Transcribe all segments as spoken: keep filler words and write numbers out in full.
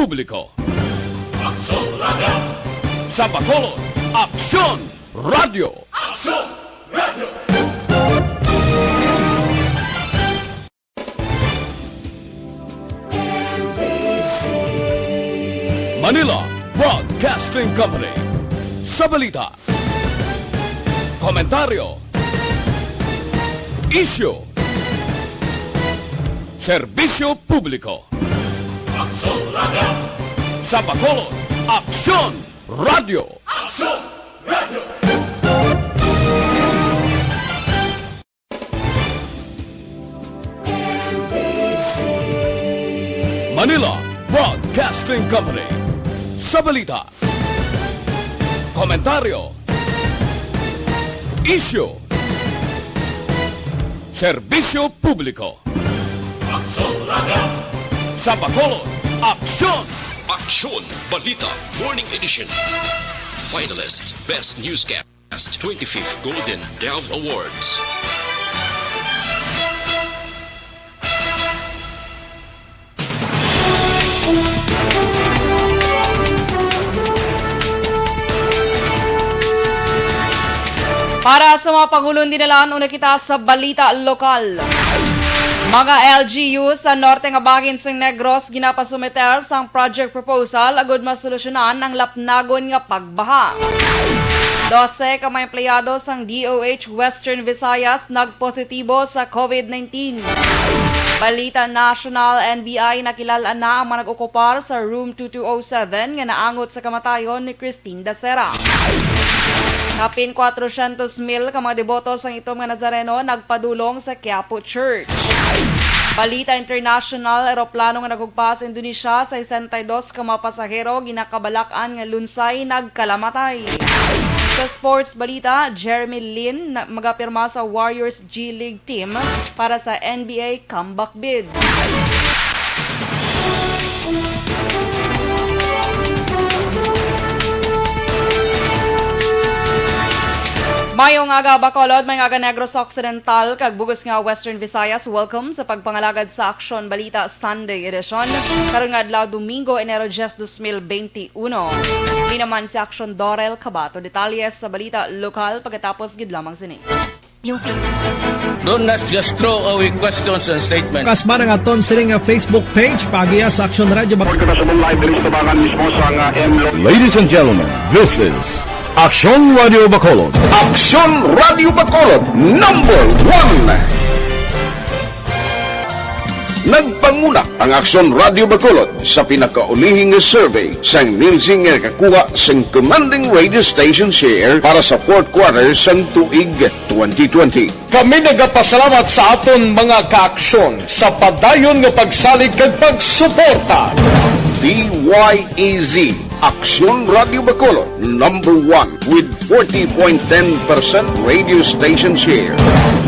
Publiko. Aksyon Radio. Sa Bacolod, Aksyon Radio. Aksyon Radio. Manila Broadcasting Company. Sa balita, komentaryo, isyu, serbisyo publiko. Aksyon Radio. Sa Bacolod, Aksyon Radio. Aksyon Radio. Manila Broadcasting Company. Sa balita, komentaryo, isyu, serbisyo publiko. Aksyon Radio. Sa Bacolod, Aksyon. Aksyon Balita Morning Edition. Finalist Best Newscast twenty-fifth Golden Dove Awards. Para sa mga pangulon, dinalaan una kita sa balita lokal. Mga L G U sa norte nga bahin sang Negros ginapasumiter sang project proposal agud masolusyonan ang lapnagon nga pagbaha. Dose ka mga empleyado sang D O H Western Visayas nagpositibo sa covid nineteen. Balita nasyonal, N B I, nakilal-an na ang mga nag-okupar sa Room two two oh seven nga naangot sa kamatayon ni Christine Dacera. Kapin kwatrocientos mil ka mga deboto sang Itom nga Nazareno nagpadulong sa Quiapo Church. Balita international, eroplano nga naghugpas sa Indonesia, sesenta y dos ka mga pasahero ginakabalak-an nga lunsay nagkalamatay. Sa sports balita, Jeremy Lin na magapirma sa Warriors G League team para sa N B A comeback bid. Mayong aga, Bacolod, mayong aga, Negros Occidental, kag bug-os nga Western Visayas. Welcome sa pagpangalagad sa Aksyon Balita Sunday Edition. Karon nga adlaw, Domingo, Enero diyes, dos mil beinti uno. Ini naman si Aksyon Dorel Cabato. Detalye sa balita lokal pagkatapos gid lamang sini. Yung feeling. Don't just throw away questions and statements. Kasma ang aton sining nga Facebook page, paagiha sa Aksyon Radio Bac- Report kita sa live diri sa tubangan mismo sa nga M Lo- Ladies and gentlemen, this is Aksyon Radio Bacolod. Aksyon Radio Bacolod, number one. Nagpanguna ang Aksyon Radio Bacolod sa pinakaulihing nga survey sang Nielsen nga nakakuha sang commanding radio station share para sa fourth quarter sang tuig twenty twenty. Kami nagapasalamat sa aton mga kaaksyon sa padayon nga pagsalig kag pagsuporta. D Y E Z, Aksyon Radio Bacolod, number one with forty point ten percent radio station share.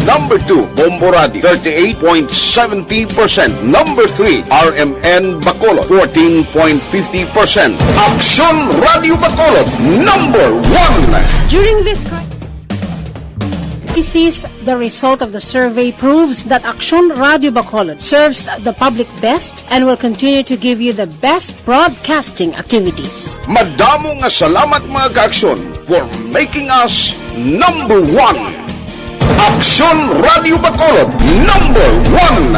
Number two, Bombo Radio, thirty-eight point seventy percent. Number three, R M N Bacolod, fourteen point fifty percent. Aksyon Radio Bacolod, number one. During this cri- This is the result of the survey proves that Aksyon Radio Bacolod serves the public best and will continue to give you the best broadcasting activities. Madamo nga salamat, mga kaaksyon, for making us number one. Aksyon Radio Bacolod, number one.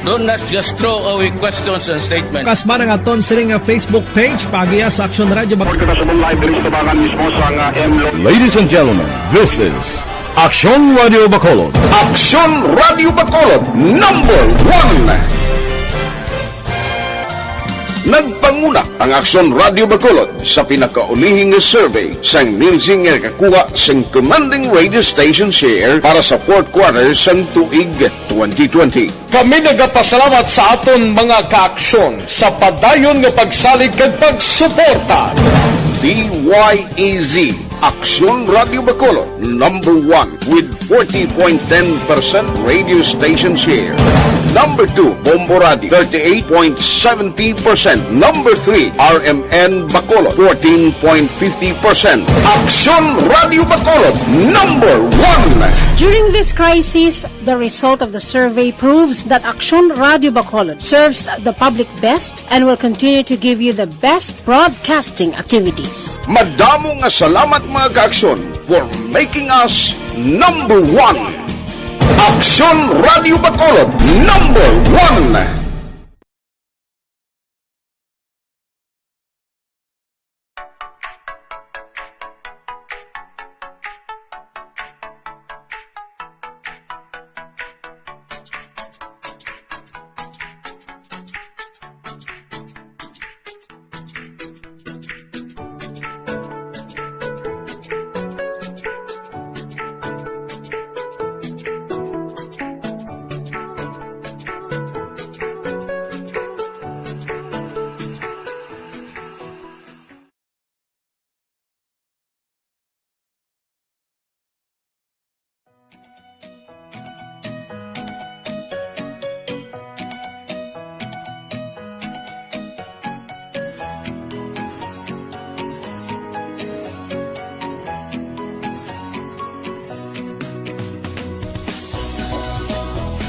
Don't just throw away questions and statements. Kasma ang aton sining nga Facebook page, paagiha sa Aksyon Radio Bac- Report kita sa live diri sa tubangan mismo sa nga M Lo- Ladies and gentlemen, this is Aksyon Radio Bacolod. Aksyon Radio Bacolod, number one. Nagpanguna ang Aksyon Radio Bacolod sa pinakaulihing nga survey sang Nielsen nga nakakuha sang commanding radio station share para sa fourth quarter sang tuig twenty twenty. Kami nagapasalamat sa aton mga kaaksyon sa padayon nga pagsalig kag pagsuporta. D Y E Z, Aksyon Radio Bacolod, number one with forty point ten percent radio station share. Number two, Bombo Radio, thirty-eight point seventy percent. Number three, R M N Bacolod, fourteen point fifty percent. Aksyon Radio Bacolod, number one. During this crisis, the result of the survey proves that Aksyon Radio Bacolod serves the public best and will continue to give you the best broadcasting activities. Madamo nga salamat, mga ka-Aksyon, for making us number one. Aksyon Radio Bacolod, number one.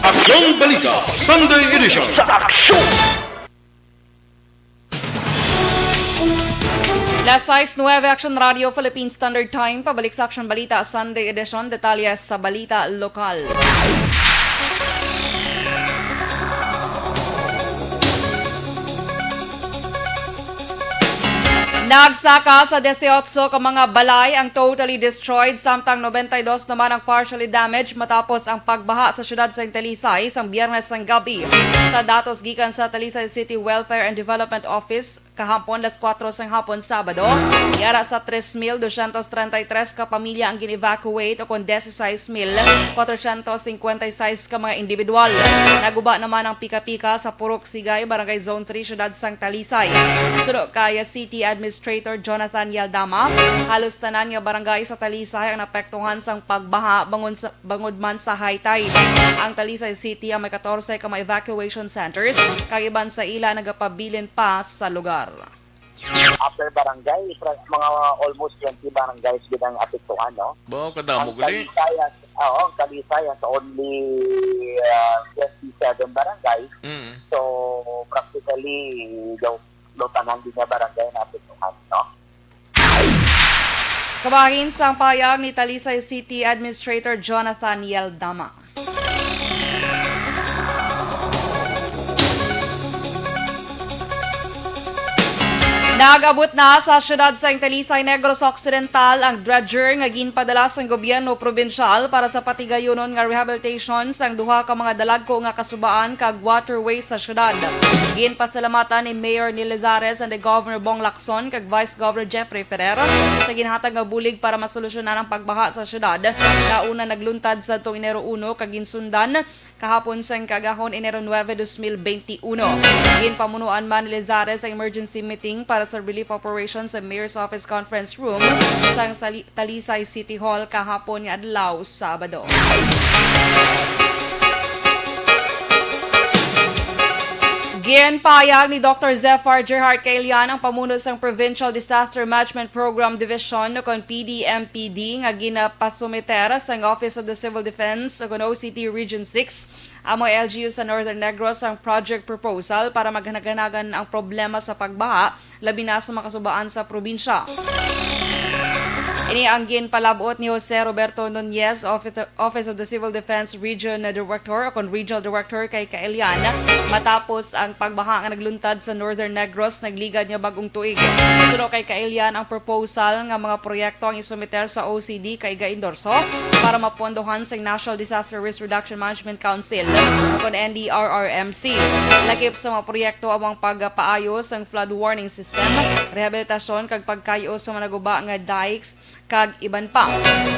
Aksyon Balita Sunday Edition. Sa Aksyon! Las sais nuebe, Aksyon Radio Philippine Standard Time. Pabalik sa Aksyon Balita Sunday Edition. Detalye sa balita lokal. Nagsaka sa dieciocho ka mga balay ang totally destroyed, samtang noventa y dos naman ang partially damaged matapos ang pagbaha sa siyudad sa Talisay sang Biyernes sang gabi. Sa datos gikan sa Talisay City Welfare and Development Office, kahapon las kuwatro sang hapon, Sabado, yara sa tres mil dosyentos treinta y tres ka pamilya ang gin-evacuate, o kon dieciséis mil cuatrocientos cincuenta y seis ka mga individual. Naguba naman ang pika-pika sa Purok Sigay, Barangay Zone three, Siyudad sang Talisay. Suno kay City Administrator Jonathan Yaldama, halos tanan nga barangay sa Talisay ang naapektuhan sang pagbaha bangon sa, bangod man sa high tide. Ang Talisay City ang may katorse ka mga evacuation centers, kag iban sa ila nagapabilin pa sa lugar. After barangay, pra-, mga almost twenty barangays gid ang apektuhan, no? Ba, kadamo Ang gali. Talisay, ang, oo, ang Talisay, ang only, ah, twenty-seven barangays. Mm. So, practically, daw, daw tanan din nga barangay na apektuhan, no? Kabahin sang pahayag ni Talisay City Administrator Jonathan Yaldama. Nag-abot na sa siyudad sang Talisay, Negros Occidental, ang dredger nga ginpadala sang gobyerno probinsyal para sa patigayunon nga rehabilitation sang duha ka mga dalagko nga kasubaan kag waterway sa siyudad. Ginpasalamatan ni Mayor Neil Lizares and the Governor Bong Lacson kag Vice Governor Jeffrey Ferrer sa ginhatag nga bulig para masolusyonan ang pagbaha sa siyudad nga una nagluntad sadtong Enero uno kag ginsundan kahapon sang kaagahon, Enero nuebe, dos mil benti uno. Ginpamunuan man ni Lizares ang emergency meeting para sa relief operation sa Mayor's Office Conference Room sang Sali-, Talisay City Hall kahapon nga adlaw, Sabado. Ginpahayag ni Doktor Zephyr Gerhart Caelian, ang pamuno sang Provincial Disaster Management Program Division, o kon P D M P D, nga ginapasumiter sang Office of the Civil Defense, o kon O C D Region six, ang mga L G U sa Northern Negros ang project proposal para maghanaganagan ang problema sa pagbaha, labi na sa mga kasubaan sa probinsya. Ini ang ginpalab-ot ni Jose Roberto Nunez, Office Office of the Civil Defense Region Director, o kon Regional Director, kay Caelian, matapos ang pagbaha nga nagluntad sa Northern Negros nagligad nga bag-ong tuig. Suno kay Caelian, ang proposal nga mga proyekto ang isumiter sa O C D kay ga-endorso para mapondohan sang National Disaster Risk Reduction Management Council, o kon N D R R M C. Lakip sa mga proyekto amo ang pagpaayo sang flood warning system, rehabilitasyon kag pagkayo sa mga naguba nga dikes, kag iban pa.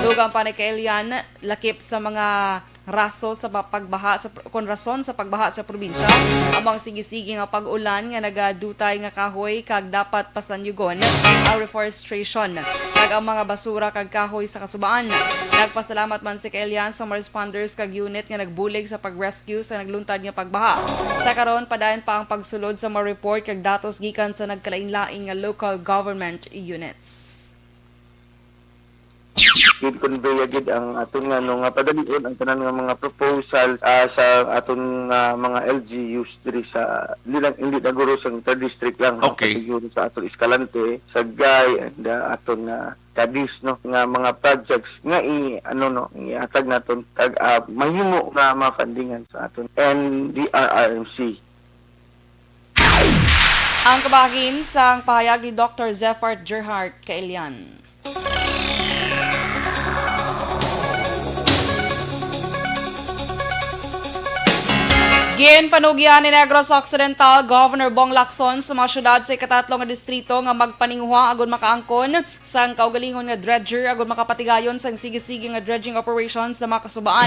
Dugang pa ni Caelian, lakip sa mga raso sa pa-, pagbaha sa pr-, kon rason sa pagbaha sa probinsya, amo ang sige-sige nga pag-ulan nga nagadutay nga kahoy kag dapat pasanyugon ang reforestation kag ang mga basura kag kahoy sa kasubaan. Nagpasalamat man si Kailian sa mga responders kag unit nga nagbulig sa pag-rescue sa nagluntad nga pagbaha. Sa karon, padayon pa ang pagsulod sa mga report kag datos gikan sa nagkalain-lain nga local government units. Gin-convey gid ang aton nga, no, nga padalion ang tanan nga mga proposal, ah, sa aton nga mga L G Us diri sa, hindi lang, hindi na guro sa Third District lang, no, Okay. pati guro sa aton Escalante, Sagay, and, ah, aton nga Cadiz, no, nga mga projects nga i-, ano, no, ihatag naton kag, ah, mahimo nga mafundingan sa aton N D R R M C. Ang kabahin sang pahayag ni Doktor Zephyr Gerhart Kailian. Ginpanugyan ni Negros Occidental Governor Bong Lacson sa mga syudad sa ikatatlo nga distrito nga magpaninguha agud makaangkon sang kaugalingon nga dredger agud makapatigayon sang sige-sige nga dredging operation sa mga kasubaan.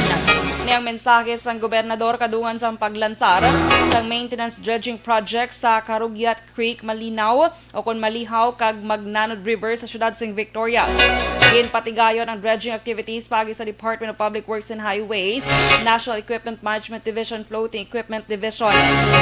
Ini ang mensahe sang gobernador kadungan sang paglansar sang maintenance dredging project sa Carugyat Creek, Malinaw, o kon Malihaw kag Magnanod River sa siyudad sing Victorias. Ginpatigayon ang dredging activities paagi sa Department of Public Works and Highways, National Equipment Management Division, Floating Equipment Division.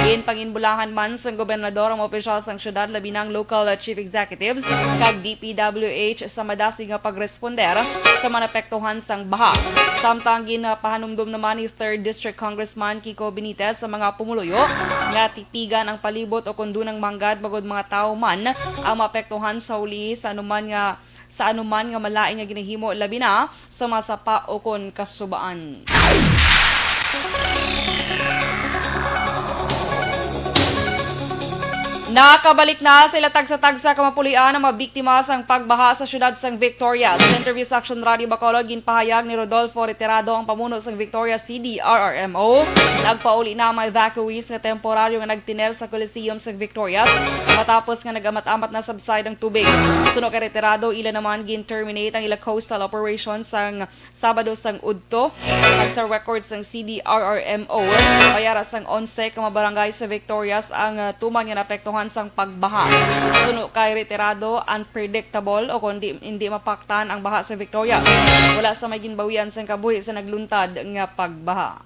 Ginpanginbulahan man sang gobernador ang mga opisyal sang siyudad, labi na ang local, uh, chief executives kag D P W H sa madasig nga pagresponder sa mga naapektuhan sang baha. Samtang ginapahanumdom naman ni Third District Congressman Kiko Benitez sa mga pumuluyo nga tipigan ang palibot o kon dunay manggad bangod mga tawo man ang maapektuhan sa huli sa anuman nga, sa anuman nga malain nga ginahimo, labi na sa mga sapa o kon kasubaan. Nakabalik na sa ila tagsa-tagsa ka mga puloy-an ang mga biktima sang pagbaha sa siyudad sang Victorias. Sa interview sa Action Radio Bacolod, ginpahayag ni Rodolfo Retirado, ang pamuno sang Victorias C D R R M O, nagpauli na ang mga evacuees nga temporaryo nga nagtiner sa Coliseum sang Victorias matapos nga nag-amat-amat na subside ang tubig. Suno kay Retirado, ila naman gin-terminate ang ila coastal operation sang Sabado sang udto. Kag sa record sang C D R R M O, may ara sang onse ka mga barangay sa Victorias ang, ah, tuman nga naapektuhan sang pagbaha. Suno kay Retirado, unpredictable o kon di, hindi mapaktan ang baha sa Victorias. Wala sa may ginbawian sang kabuhi sa nagluntad nga pagbaha.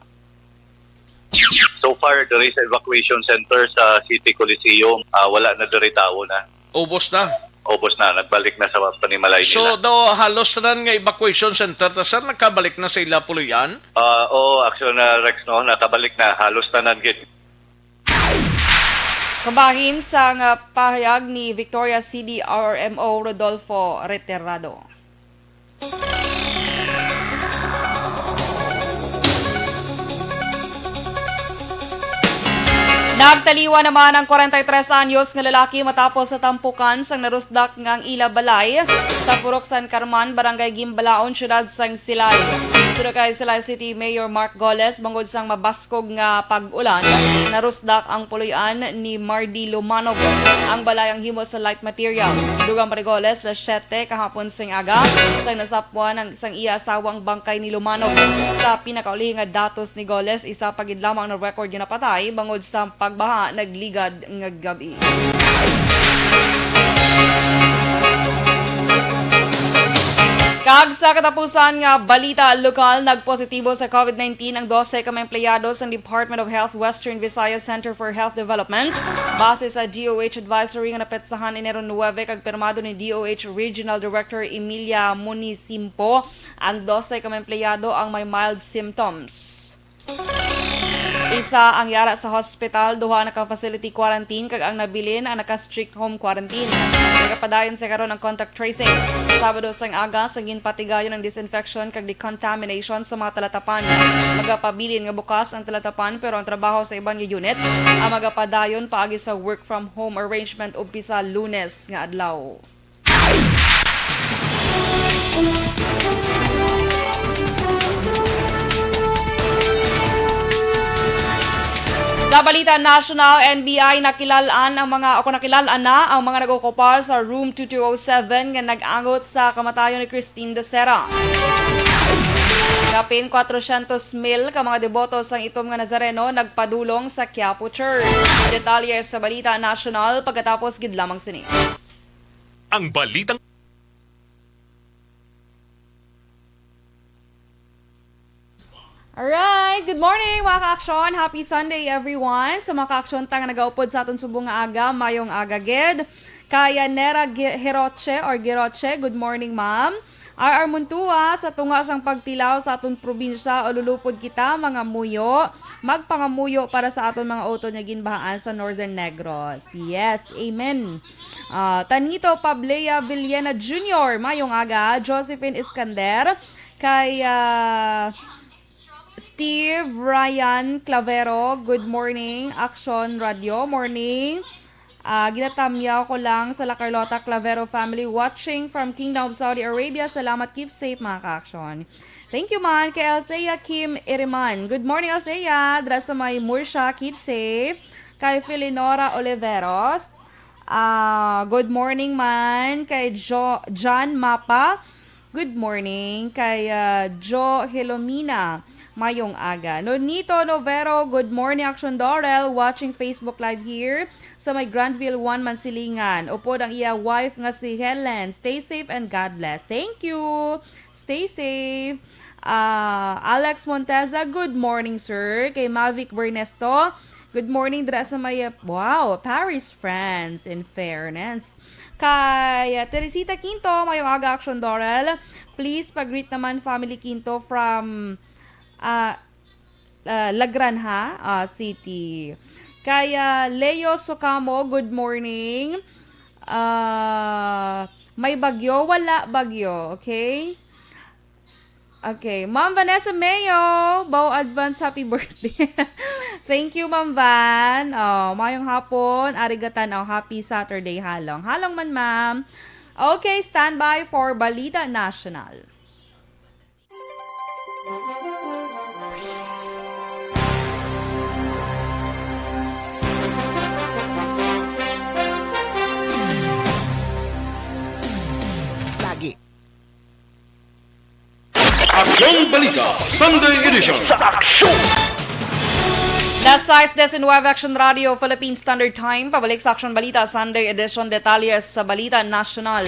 So far, diri sa evacuation center sa City Coliseum, ah, wala na diri tawo na. Ubos na? Ubos na, nagbalik na sa panimalay So, nila. daw halos tanan nga evacuation center ta, sir, nakabalik na sa ila puloy-an? Ah, oo, actually, na, Rex, no, nakabalik na, halos tanan gid. Kabahin sa nga pahayag ni Victorias C D R R M O Rodolfo Reterado. Nagtaliwan naman ang kwarenta y tres anyos nga lalaki matapos sa tampukan sang narusdak nga ang ila balay sa Purok San Carman, Barangay Gimbalaon, Siyudad sang Silay. Suno kay Silay City Mayor Mark Goles, bangod sang mabaskog nga pag-ulan, narusdak ang puloy-an ni Mardy Lumanog. Ang balay ang himo sa light materials. Dugang pa ni Goles, alas siyete kahapon sing aga, sang nasapwan ang, sang iya asawa ang bangkay ni Lumanog. Sa pinakauli nga datos ni Goles, isa pa gid lamang na record nga napatay bangod sa pagbaha nagligad nga gab-i. Kag sa katapusan nga balita lokal, nagpositibo sa COVID nineteen ang dose ka mga empleyado sang Department of Health Western Visayas Center for Health Development. Base sa D O H advisory nga napetsahan Enero nuebe kag pirmado ni D O H Regional Director Emilia Munisimpo, ang dose ka mga empleyado ang may mild symptoms. Isa ang yara sa hospital, duha naka-facility quarantine, kag ang nabilin ang naka-strict home quarantine. Nagapadayon sa karon ang contact tracing. Sabado sang aga, sa ginpatigayon ang disinfection kag decontamination sa mga talatapan. Magapabilin nga bukas ang talatapan, pero ang trabaho sa iban nga unit ang magapadayon paagi sa work from home arrangement umpisa Lunes nga adlaw. Sa balita national, N B I, nakilal-an ang mga, o nakilal-an na ang mga nag-okupar sa room two two oh seven nga nag-angot sa kamatayon ni Christine Dacera. Kapin kwatrocientos mil ka mga deboto sang itom nga Nazareno nagpadulong sa Quiapo Church. Detalye sa Balita National pagkatapos gid lamang sini. Ang balitang Alright, good morning, mga ka-aksyon. Happy Sunday, everyone. Sa mga ka-aksyon ta nga nagaupod sa aton subong nga aga, mayong aga gid. Kay Nera Gi-, Hiroche or Giroche, good morning, ma'am. R R Muntua, sa tunga sang pagtilaw sa aton probinsya, ululupod kita, mga muyo, magpangamuyo para sa aton mga utod nga ginbahaan sa Northern Negros. Yes, amen. Ah, Tanito Pablea Villena Junior, mayong aga. Josephine Escander, kay, ah, Steve Ryan Clavero, good morning. Action Radio, morning. Ah, ginatamyaw ko lang sa La Carlota Clavero family watching from Kingdom of Saudi Arabia. Salamat, keep safe, mga ka-action. Thank you man kay Althea Kim Iriman. Good morning, Althea. Dra sa may Murcia, keep safe. Kay Felinora Oliveros. Ah, good morning man kay Jo-, John Mapa. Good morning kay, ah, Jo Hilomina. Mayong aga. Nonito Novero, good morning, Action Dorel. Watching Facebook Live here sa may Granville one, Mansilingan. Upod ang iya wife nga si Helen. Stay safe and God bless. Thank you. Stay safe. Ah, Alex Monteza, good morning, sir. Kay Mavic Bernesto, good morning dira sa may, wow, Paris, France, in fairness. Kay, ah, Teresita Quinto, mayong aga, Action Dorel. Please pag-greet naman family Quinto from, ah, ah, La Granja, ah, City. Kay, ah, Leo Socamo, good morning. Ah, may bagyo? Wala bagyo, okay? Okay. Ma'am Vanessa Mayo, baw advance happy birthday. Thank you, Ma'am Van. Oh, mayong hapon. Arigatan, oh, happy Saturday, halong. Halong man, ma'am. Okay, standby for Balita National. Lagi. Aksyon Balita Sunday Edition. Sa Aksyon. Las sais diecinueve, Action Radio, Philippine Standard Time. Pabalik sa Aksyon Balita Sunday Edition. Detalye sa Balita National.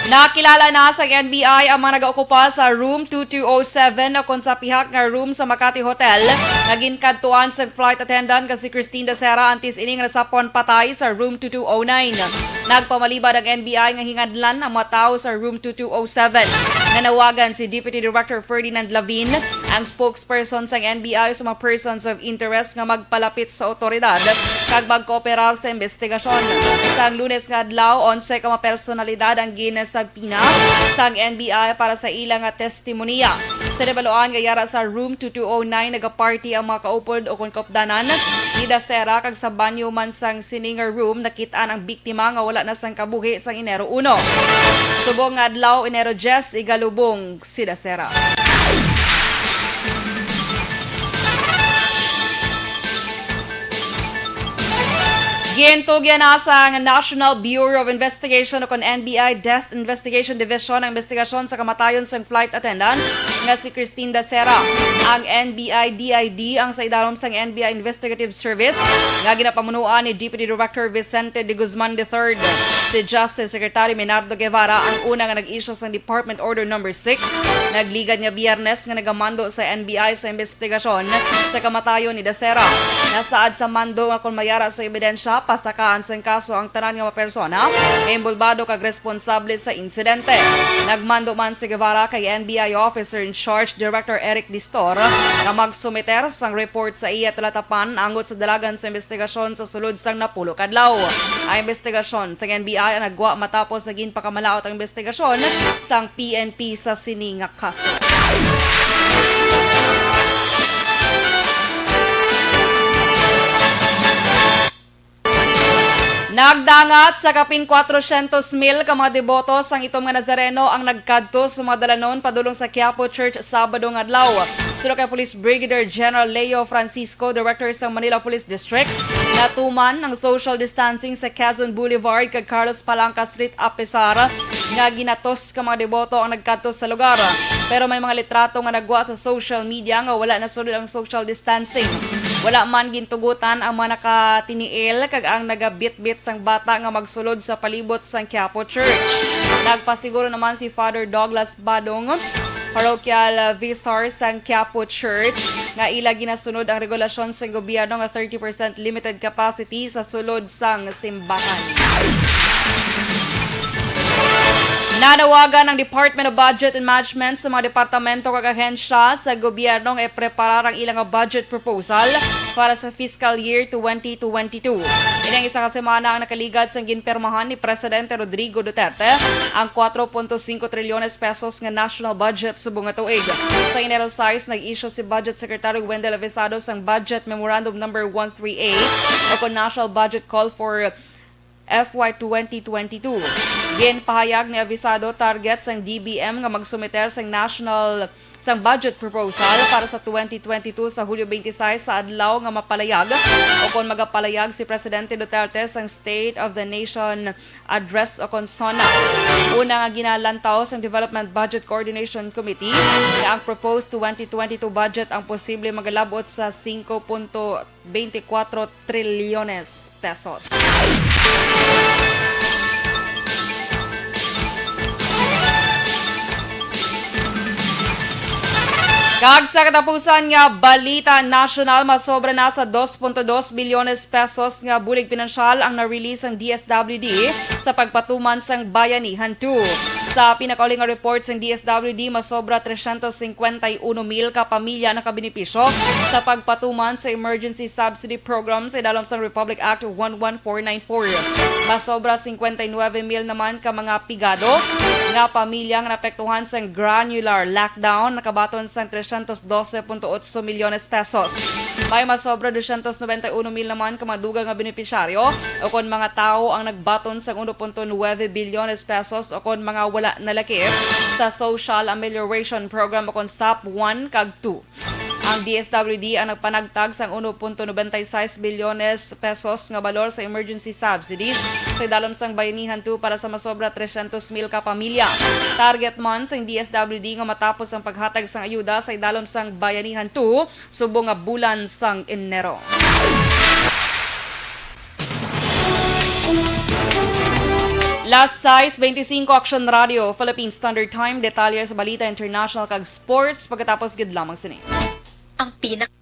Nakilala na sa N B I ang mga nag-ocupa sa Room two two oh seven, o kon sa pihak nga room sa Makati Hotel nga ginkadtuan sa flight attendant nga si Christine Dacera, antes ini nga nasapwan patay sa Room two two oh nine. Nagpamalibad ang N B I nga hinganlan ang mga tawo sa Room two two oh seven nga nawagan si Deputy Director Ferdinand Lavin, ang spokesperson sang N B I, sa mga persons of interest nga magpalapit sa awtoridad kag magkooperar sa investigasyon. Sang Lunes nga adlaw, onse ka mga personalidad ang ginasabpina sang N B I para sa ila nga testimonya. Sa nabaluan nga yara sa Room two two oh nine, nagaparty ang mga kaupod o kon kaupdanan ni Dacera, kag sa banyo man sang sini nga room, nakit-an ang biktima nga wala na sang kabuhi sang Enero uno. Subong nga adlaw, Enero diyes, igalubong si Dacera. Gintugyan na sang National Bureau of Investigation o kon N B I Death Investigation Division ang investigasyon sa kamatayon sang flight attendant nga si Christine Dacera. Ang N B I D I D ang sa idalom sang N B I Investigative Service nga ginapamunuan ni Deputy Director Vicente de Guzman the third. Si Justice Secretary Menardo Guevara ang una nga nag-issue sang Department Order Number Six, nagligad nga Biyernes, nga nagamando sa N B I sa investigasyon sa kamatayon ni Dacera. Nasaad sa mando nga kon mayara sa ebidensya, pasakaan sang kaso ang tanan nga mga persona nga inbolbado kag responsable sa insidente. Nagmando man si Guevara kay N B I Officer in Charge Director Eric Distor nga magsumiter sang report sa iya talatapan angot sa dalagan sa investigasyon sa sulod sang napulo ka adlaw. Ang investigasyon sang N B I ang nagwa matapos nga ginpakamalaut ang investigasyon sang P N P sa sini nga kaso. Pagdangat sa kapin kwatrosyentos mil ka mga deboto sang itom nga Nazareno ang nagkadto sa mga dalanon padulong sa Quiapo Church Sabado nga adlaw. Suno kay Police Brigadier General Leo Francisco, Director sa Manila Police District, natuman ang social distancing sa Quezon Boulevard kag Carlos Palanca Street, apisar nga ginatos ka mga deboto ang nagkadto sa lugar. Pero may mga litrato nga nagwa sa social media nga wala nasunod ang social distancing. Wala man gintugutan ang mga nakatiniil kag ang nagabitbit sang bata nga magsulod sa palibot sang Quiapo Church. Nagpasiguro naman si Father Douglas Badong, parochial visor sang Quiapo Church, nga ila ginasunod ang regulasyon sa gobyerno nga thirty percent limited capacity sa sulod sang simbahan. Nanawagan ang Department of Budget and Management sa mga departamento kag ahensya sa gobyerno nga ipreparar ang ilang budget proposal para sa fiscal year twenty twenty-two. Ining isa ka semana ang nakaligad sang ginpirmahan ni Presidente Rodrigo Duterte ang kwatro punto singko trilyones pesos nga national budget subong nga tuig. Sa Enero sais, nag-issue si Budget Secretary Wendell Avisado sang Budget Memorandum Number one three eight o kon National Budget Call for F Y twenty twenty-two. Ginpahayag ni Avisado, target sang D B M nga magsumiter sang national sang budget proposal para sa twenty twenty-two sa Hulyo twenty-six, sa adlaw nga mapalayag o kon magapalayag si Presidente Duterte sang State of the Nation Address o kon SONA. Una nga ginalantaw sang Development Budget Coordination Committee nga ang proposed twenty twenty-two budget ang posible magalab-ot sa singko punto twenty-four trilyones pesos. Kag sa katapusan nga balita nasyonal, masobra na sa dos punto dos bilyones pesos nga bulig pinansyal ang na-release sang D S W D sa pagpatuman sang Bayanihan two. Sa pinakauli nga report sang D S W D, masobra tresyentos singkwenta y uno mil ka pamilya nakabenepisyo sa pagpatuman sa emergency subsidy program sa idalom sang Republic Act one one four nine four. Masobra singkwenta y nuebe mil naman ka mga pigado nga pamilya nga naapektuhan sang granular lockdown nakabaton sang tresyentos dose punto otso milyones pesos. May masobra dosyentos nobenta y uno mil naman ka mga dugang nga benepisyaryo o kon mga tawo ang nagbaton sang uno punto nuebe bilyones pesos o kon mga wala nalakip sa Social Amelioration Program o kon SAP one kag two. Ang D S W D ang nagpanagtag sang uno punto nobenta y seis bilyones pesos nga balor sa emergency subsidies sa idalom sang Bayanihan two para sa masobra tresyentos mil ka pamilya. Target man sang D S W D nga matapos ang paghatag sang ayuda sa idalom sang Bayanihan two subong nga bulan sang Enero. Las sais beintisinko, Action Radio, Philippine Standard Time, detalye sa balita international kag sports pagkatapos gid lamang sini. Ang pinak-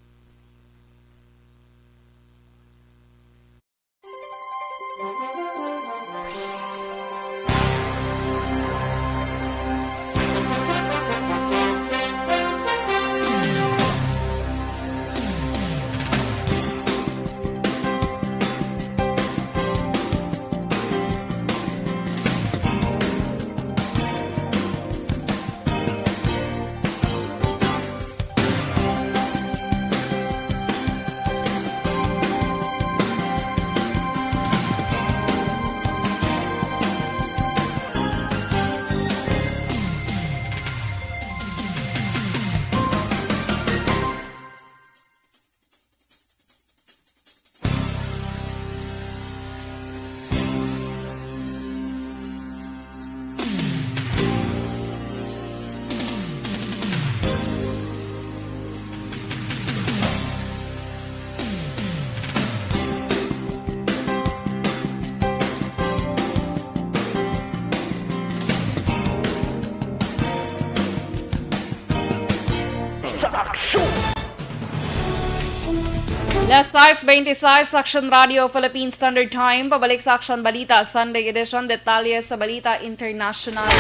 Sa aksyon! Las sais beintiseis, Action Radio Philippine Standard Time. Pabalik sa Action Balita Sunday Edition. Detalye sa balita international.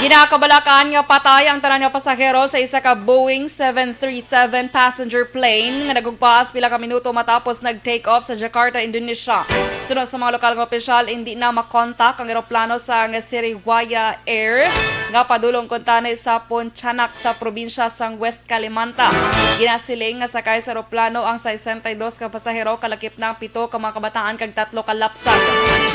Ginakabalakan nga patay ang tanan nga pasahero sa isa ka Boeing seven three seven passenger plane nga nagugpas pila ka minuto matapos nag-take off sa Jakarta, Indonesia. Suno sa mga lokal nga opisyal, hindi na makontak ang eroplano sang Sriwijaya Air nga padulong kuntani sa Pontianak sa probinsya sang West Kalimantan. Ginasiling nga sakay sa eroplano ang sesenta y dos ka pasahero, kalakip na ang pito ka mga kabataan kag tatlo ka lapsag.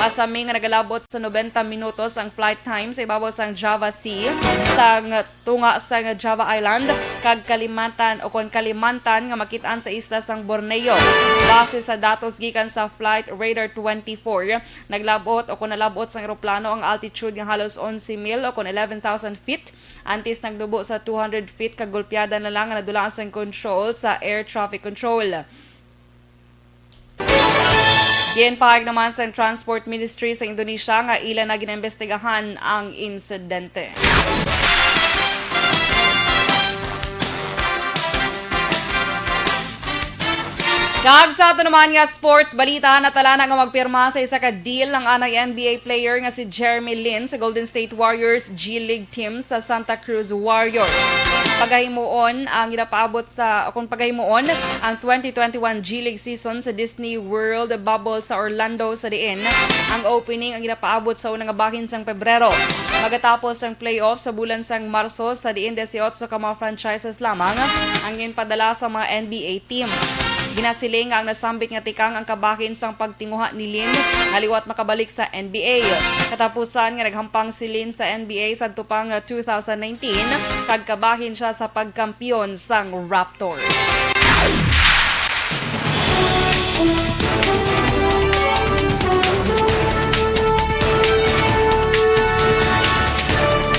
Masami nga nagalabot sa nobenta minutos ang flight time sa ibabaw sang Java Sea, sang tunga sang Java Island kag Kalimantan, o kon Kalimantan, nga makit-an sa isla sang Borneo. Base sa datos gikan sa Flight Radar twenty-four, naglabot o kon nalabot sang eroplano ang altitude nga halos onse mil o kon eleven thousand feet, antes nagnubo sa two hundred feet, kag gulpiada na lang nga nadulaan sang control sa air traffic control. Ginpahayag naman sang Transport Ministry sa Indonesia nga ila na ginaimbestigahan ang insidente. Kag sa ato naman nga sports balita, natala na nga magpirma sa isa ka deal ang anay N B A player nga si Jeremy Lin sa Golden State Warriors G League team sa Santa Cruz Warriors. Pagahimuon ang ginapaabot sa, kung pagahimuon ang twenty twenty-one G League season sa Disney World Bubble sa Orlando, sa diin ang opening ang ginapaabot sa una nga bahin sang Pebrero. Magatapos ang playoff sa bulan sang Marso, sa diin dieciocho ka mga franchises lamang ang ginpadala sa mga N B A teams. Ginasiling nga ang nasambit nga tikang ang kabahin sang pagtinguha ni Lin nga liwat makabalik sa N B A. Katapusan nga naghampang si Lin sa N B A sadto pa nga two thousand nineteen, kag kabahin siya sa pagkampiyon sang Raptors.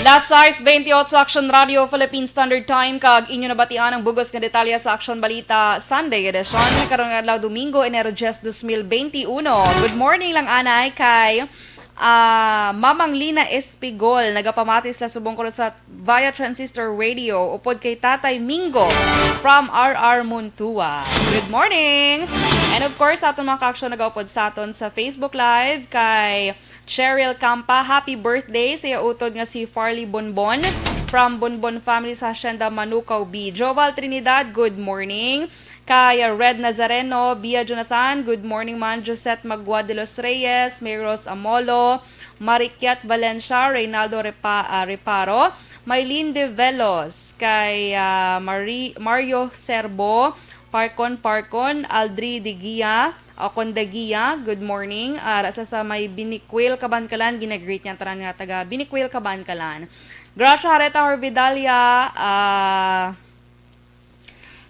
Las sais bentiocho, Aksyon Radio Philippine Standard Time, kag inyo nabatian ang bug-os nga detalye sa Aksyon Balita Sunday Edition, karon nga adlaw, Domingo, Enero diyes, dos mil benti uno. Good morning lang anay kay, ah, Mamang Lina Espigol, nagapamati sila subong ko sa via transistor radio, upod kay Tatay Mingo from R R Muntua. Good morning! And of course, sa aton mga kaaksyon nagaupod sa aton sa Facebook Live, kay Cheryl Campa, happy birthday sa iya utod nga si Farley Bonbon from Bonbon family sa Hacienda Manukaw B. Joval Trinidad, good morning. Kay Red Nazareno, Bia Jonathan, good morning man. Josette Magua de los Reyes, May Rose Amolo, Marikiat Valencia, Reynaldo Repa-, ah, Reparo, Maylin de Velos, kay, ah, Mari-, Mario Serbo, Parcon, Parcon, Aldri de Guia, Akon de Guia, good morning. Ah, ra sa, sa may Biniquil, Kabankalan, ginagreet niya tanan nga taga Biniquil, Kabankalan. Gracia Hareta Horvidalia, ah,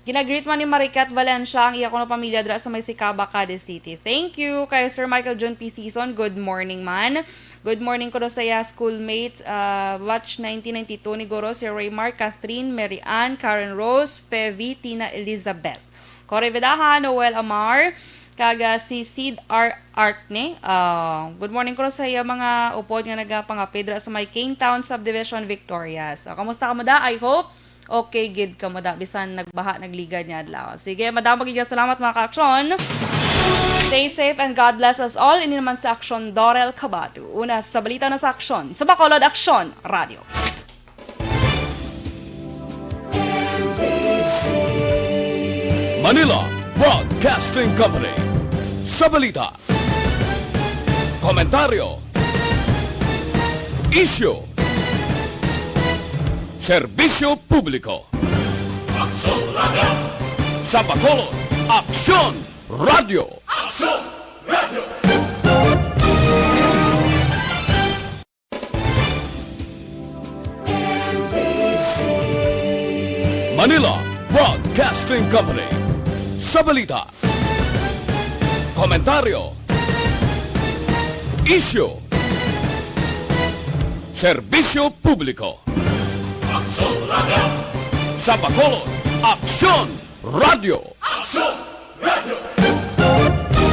ginagreet man ni Maricat Valencia ang iya kuno pamilya dira sa may Sicaba, Cadiz City. Thank you kay Sir Michael John P. Season. Good morning man. Good morning kuno sa iya schoolmates, ah, batch nineteen ninety-two ni Guro, si Raymar, Catherine, Mary Ann, Karen Rose, Fevy, Tina, Elizabeth. Corey Vedaha, Noel Amar, kag, ah, si Sid R. Artne. Ah, good morning kuno sa iya mga upod nga nagapangapid dira sa may King Town Subdivision, Victorias. Ah, kamusta kamo da? I hope okay gid kamo da, bisan nagbaha, nagligad nga adlaw. Sige, madamo gid nga salamat, mga kaaksyon. Stay safe and God bless us all. Ini naman sa Aksyon, Dorel Cabatu. Una sa balita na sa Aksyon, sa Bacolod Aksyon Radio. Manila Broadcasting Company. Sa balita, komentaryo, isyu, serbisyo publiko. Aksyon Radio. Sa Bacolod, Aksyon Radio. Aksyon Radio. Manila Broadcasting Company. Sa balita, komentaryo, isyu, serbisyo publiko. Aksyon Radio. Sa Bacolod, Aksyon Radio. Aksyon Radio.